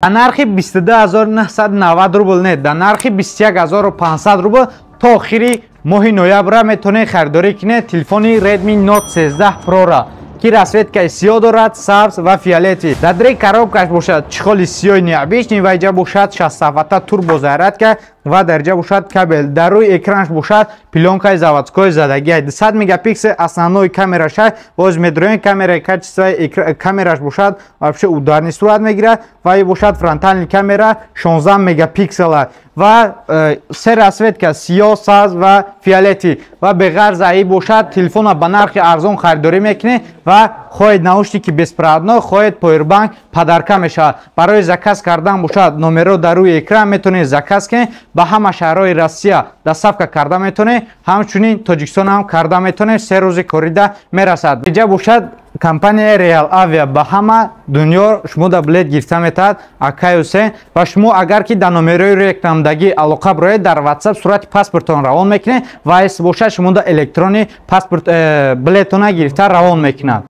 Дар нархи 22 990 рубл не, дар нархи 21 500 рубл то охири моҳи ноябра метавонед харидорӣ кунед телефони Redmi Note 13 Pro-ра, ки расцветкаи сиёҳ дорад, сабз ва фиолетӣ. Дар дри коробкаш бошад чехоли сиёҳи необычный ва иҷа бошад 67 ватта турбо зарядка ва дар иҷа бошад кабел. Дар рӯи экранаш бошад плёнкаи заводской задагиай. 200 мегапиксел основной камерашай. Боз медроем, камераи качествои камераш бошад вообще ударный сурат мегирад ва и бошад фронтальный камера 16 мегапиксела ва се расцветка: сиёҳ, сабз ва фиолетӣ. Ва беғарз аи бошад, телефона ба нархи арзон харидорӣ мекунед ва хоҳед наушники беспроводной, хоҳед повербанк подарка мешавад. Барои заказ кардан бошад номеро дар рӯи экран, метавонед заказ кунед. Ба ҳама шаҳрҳои Россия доставка карда метавонед, ҳамчунин Тоҷикистон ҳам карда метавонед, 3 рӯзи корида мерасад. Иҷа бошад компания Реал Авиа ба ҳама дунё шумо да билет гирифта метавад, акай Ҳусен. Ва шумо агар ки дар номерои рекламдагӣ алоқа бироед, дар WhatsApp сурати паспортон равон мекунед ва бошад шумо да электронный паспорт билетона гирифта равон мекунад.